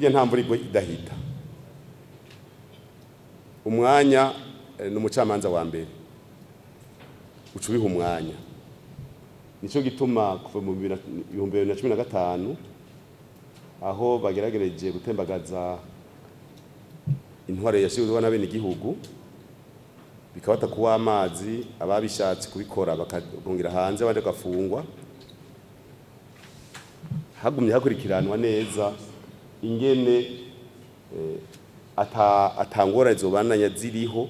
Burya nta mvura igwa idahita. Umwanya ni umucamanza wa mbere, uca ubiha umwanya. Nico gituma kuva mu 2015, aho bageragereje gutembagaza intwaro yashyizweho n'abenegihugu, bikabata kuwa amazi, ababishatse kubikora bakagongera hanze, abandi bagafungwa, hagumye hakurikiranwa neza ingene atangorane zobandanya ziriho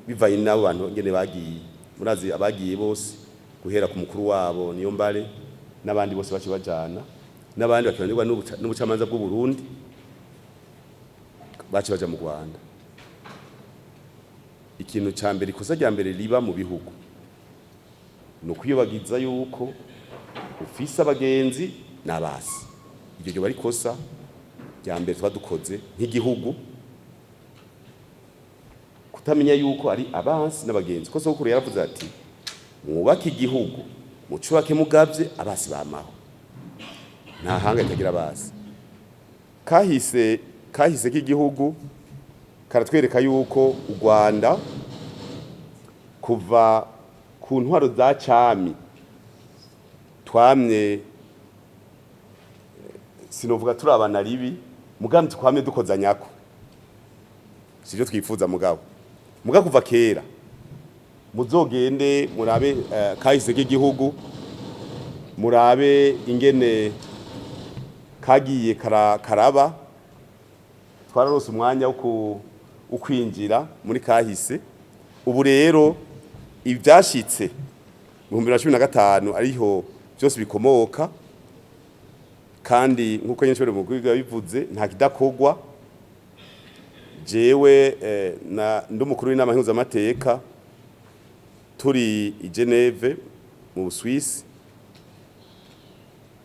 bivanye n'abo bantu ingene bagiye. Murazi abagiye bose, guhera ku mukuru wabo niyo mbare n'abandi bose baciye bajana, n'abandi bakibanirwa n'ubucamanza bw'u Burundi, baciye baja mu Rwanda. Ikintu ca mbere, ikosa rya mbere riba mu bihugu, ni ukwiyobagiza yuko ufise abagenzi n'abasi. Iryo ryoba ari ikosa rya mbere tuba dukoze nk'igihugu, kutamenya yuko ari abansi n'abagenzi. Ko sogokuru yaravuze ati: "Mwubake igihugu, mucubake mugavye, abasi bamaho." Nta hanga itagira abasi. Kahise k'igihugu karatwereka yuko u Rwanda kuva ku ntwaro za cami twamye, sinovuga turabana ribi, mugambi twamye dukozanyako, sivyo twifuza. Mugabo kuva kera, muzogende murabe kahise k'igihugu, murabe ingene kagiye karaba. Twararose umwanya wo kwinjira muri kahise. Ubu rero ivyashitse mu 2015 ariho byose bikomoka, kandi nk'uko nyine mukuru yabivuze, nta kidakorwa. Jewe na ndi umukuru w'inama mpuzamateka, turi i Geneve mu Busuwisi,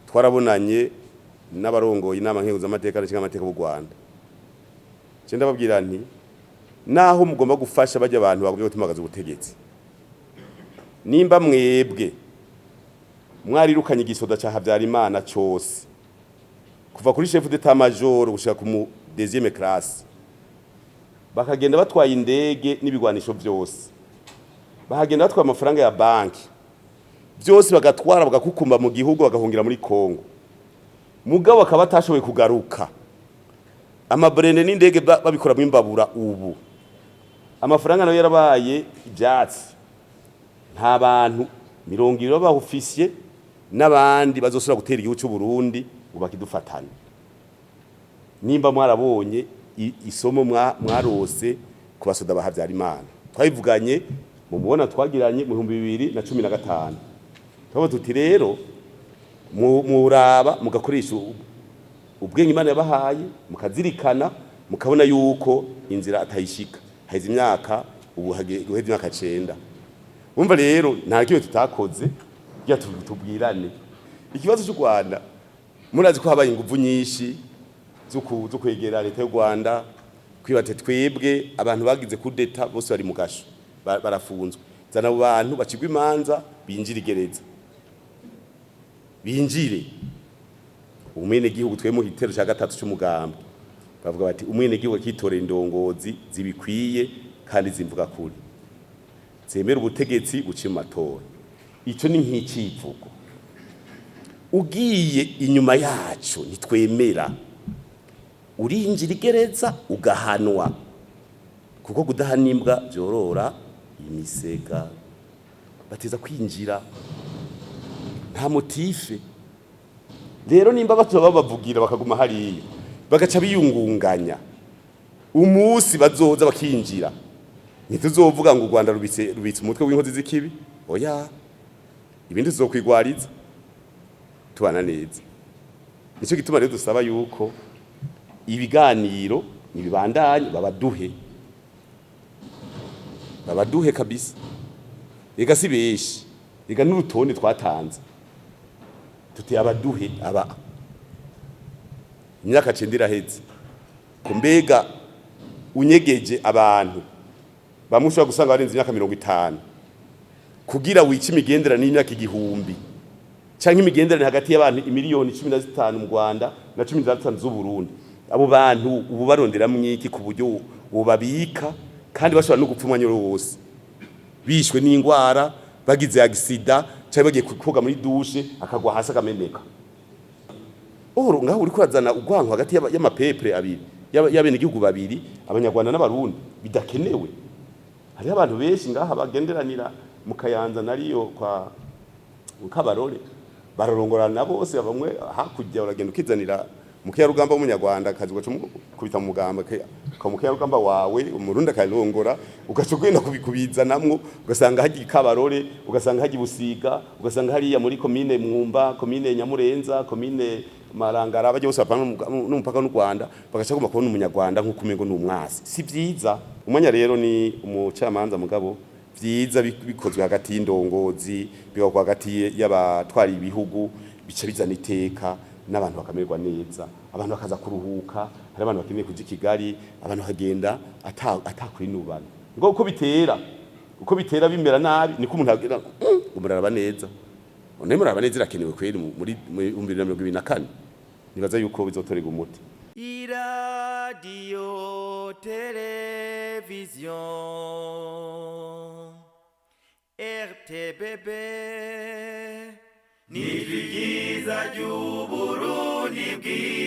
twarabonanye n'abarongoye inama nkenguzamateka n'amateka b'u Rwanda. Je ndababwira nti: "Naho mugomba gufasha bajya abantu bagomba gutumagaza ubutegetsi, nimba mwebwe mwarirukanye igisoda ca Habyarimana cose, kuva kuri chef d'état major gushika ku mu deuxième classe, bakagenda batwaye indege n'ibigwanisho byose, bahagenda batwaye amafaranga ya banki byose, bagatwara, bagakukumba mu gihugu, bagahungira muri Kongo, mugabo bakaba batashoboye kugaruka, amaburende n'indege babikoramo imbabura, ubu amafaranga nayo yarabaye ibyatsi, nta bantu 20 b'abahufisiye n'abandi bazosubira gutera igihugu cy'u Burundi ngo bakidufatane, nimba mwarabonye isomo mwarose ku basoda ba Habyarimana." Twabivuganye mu mubona twagiranye mu 2015. Twavuga tuti: "Rero muraba mugakoresha ubwenge Imana yabahaye, mukazirikana, mukabona yuko inzira atayishika." Haheze imyaka, ubu guheza imyaka 9. Umva rero, nta kimwe tutakoze kugira tubwirane. Ikibazo cy'u Rwanda, murazi ko habaye inguvu nyinshi zo kwegera leta y'u Rwanda, kwibate twebwe abantu bagize kudeta bose bari mu gasho, barafunzwe, zana abo bantu bacigwa imanza, binjire igereza, binjire umwene gihugu. Twe mu gitero cya gatatu cy'umugambo bavuga bati: "Umwene gihugu akitorera indongozi zibikwiye kandi zimvuga kuri, zemera ubutegetsi buciye mu matora." Ico ni nk'icivugo. Ugiye inyuma yacu, ntitwemera, urinjira igereza, ugahanwa, kuko kudahana imbwa byorora imisega. Bateza kwinjira, nta motif. Rero nimba batoba babavugira bakaguma hariya, bagaca biyungunganya, umunsi bazoza bakinjira, ntituzovuga ngo u Rwanda rubitse umutwe w'inkozi z'ikibi. Oya, ibindi tuzokwigwariza tubana neza. Nicyo gituma rero dusaba yuko ibiganiro nibibandanye, babaduhe, babaduhe kabisa. Ega si benshi, ega n'urutonde twatanze tuti: "Abaduhe aba." Imyaka 9 iraheze. Ko mbega unyegeje abantu bamwe ushobora gusanga barenze imyaka 50, kugira wice imigenderanire y'imyaka 1000. Canke imigenderanire hagati y'abantu imiliyoni 15 mu Rwanda na 15 z'Uburundi. Abo bantu ubu baronderamwo iki ku buryo bobabika kandi bashobora no gupfa umwanya wose, bishwe n'ingwara, bagize accident, canke bagiye koga muri douche akagwa hasi akameneka? Oro ngaho uriko urazana urwanko hagati y'ama peuples abiri, y'abenegihugu babiri, Abanyarwanda n'Abarundi, bidakenewe. Hariho abantu benshi ngaha bagenderanira mu Kayanza nariyo kwa Kabarore, bararongorana bose. Bamwe hakurya uragenda ukizanira mukerarugamba w'Umunyarwanda akazi, ugaca kubita mu mugamba ka mukerarugamba wawe Umurundi akarongora, ugaca ugenda kubizanamwo, ugasanga hagiye Kabarore, ugasanga hagiye Busiga, ugasanga hariya muri komine Mwumba, komine Nyamurenza, komine Marangara, bajya bose bapana n'umupaka n'u Rwanda, bagaca bagomba kubona Umunyarwanda nk'uko umengo ni umwasi. Si vyiza. Umwanya rero ni umucamanza, mugabo vyiza bikozwe hagati y'indongozi, bigakorwa hagati y'abatwara ibihugu, bica bizana iteka n'abantu bakamererwa neza, abantu bakaza kuruhuka. Hari abantu bakeneye kuja i Kigali, abantu bakagenda atakwininubana. Ngo uko bitera bimera nabi, niko umuntu agira ngo muraraba neza. None muraraba neza irakenewe kweri muri 2024. Nibaza yuko bizotorerwa umuti. Iradiyo televiziyo RTBB ni ryiza ry'Uburundi bwiza.